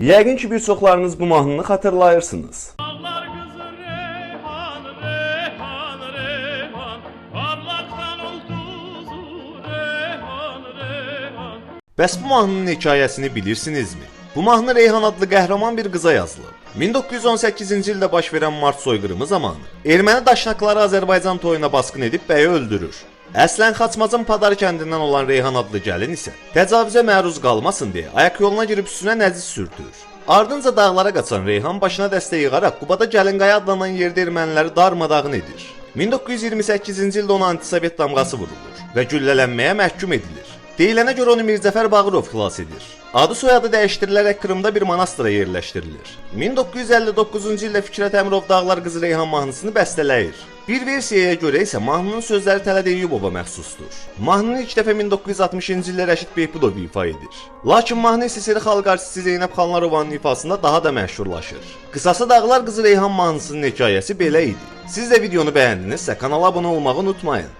Yəqin ki, bir çoxlarınız bu mahnını xatırlayırsınız. Dağlar kızı Reyhan, Reyhan, Reyhan. Parlaktan ulduzu Reyhan, Reyhan. Bəs bu mahnının hekayəsini bilirsinizmi? Bu mahnı Reyhan adlı qəhrəman bir qıza yazılıb. 1918-ci ildə baş verən Mart soyqırımı zamanı erməni daşnaqları Azərbaycan toyuna basqın edib bəyi öldürür. Əslən Xaçmazın Padar kəndindən olan Reyhan adlı gəlin isə təcavüzə məruz qalmasın deyə ayaq yoluna girib üstünə nəcis sürtür. Ardınca dağlara qaçan Reyhan başına dəstə yığaraq Qubada Gəlinqaya adlanan yerdə erməniləri darmadağın edir. 1928-ci ildə ona antisovet damğası vurulur və güllələnməyə məhkum edilir. Deyilənə görə onu Mirzəfər Bağırov xilas edir. Adı soyadı dəyişdirilərək Krımda bir monastıra yerləşdirilir. 1959-cu ildə Fikrət Əmirov Dağlar Qızı Reyhan mahnısını bəstələyir. Bir versiyaya görə isə mahnının sözləri Tələd Eyyubova məxsusdur. Mahnını ilk dəfə 1960-cı ildə Rəşid Behbudov ifa edir. Lakin mahnı SSR xalq artisti Zeynəb Xanlarovanın ifasında daha da məşhurlaşır. Qısası Dağlar Qızı Reyhan mahnısının hekayəsi belə idi. Siz də videonu bəyəndinizsə kanala abunə olmağı unutmayın.